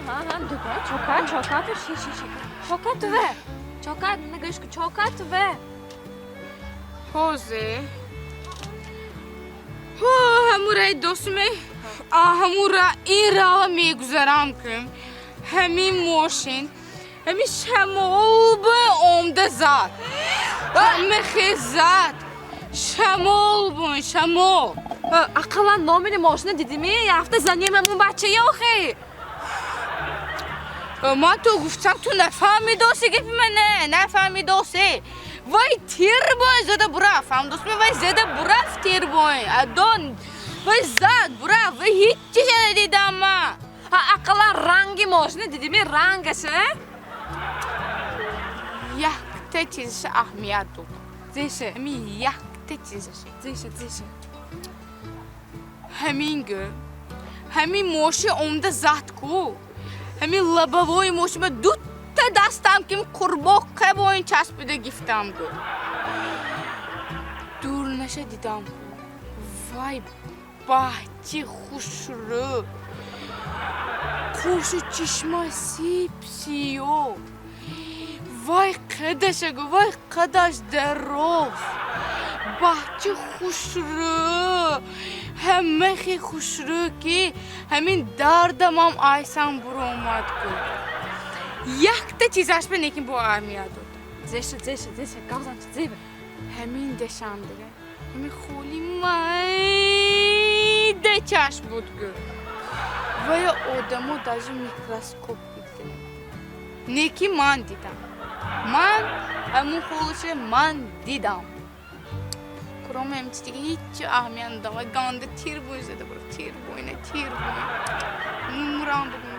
Ҳа, ҳа, дугон, чока, чока ту, ши, ши, ши. Чока туве. Чока, нагӯш ку, чока туве. Ҳозе. Ҳо, ҳамураи достме, ҳамура ин рава мегузарам, ки ҳамин мошин ҳамин шамол ба омда зад. Мехе зад. Шамол бун, шамол. Ақаллан номини мошина дидими? Яфта занем ҳамун бачаи охи. Ман ту гуфтам, ту нафаҳмидоси гапи мана, нафаҳмидоси. Вай тир бой зада бурафт, фаҳмидосми? Вай зада бурафт тир бой. Адон вай зад бурафт, вай ҳиччиша надидам ман. Ҳа, ақаллан ранги мошина дидими, рангаша? Якта чизаша аҳамият дод. Зеша? Ҳамин якта чизаша. Зеша, зеша? Ҳамин гӯ, ҳамин мошин омда зад ку, ҳамин лобовой мошин ба дутта дастам ким қурбоқа боин часпида гифтам гӯ. Дур наша дидам ку, вай бачи хушрӯ, қошу чишма сип сиёҳ, вай қадаша гӯ, вай қадаш дароз, бачи хушрӯ, ҳамахи хушрӯ, ки ҳамин дардамам айсан буромад ку. Якта чизаш ба некин бо аҳамият дод. Зеша, зеша, зеша, гавзанчи, зеба? Ҳамин дашандага ҳамин холи майда чашм буд гӯ. Вая одамо даже микроскоп дида, неки ман дидам, ман ҳамун холаша ман дидам. Кроме ҳамин чиз дига ҳичи аҳамият надорам. Вай ганда тир бой зада бурафт, тир бойна, тир бой. Мумурам бугум.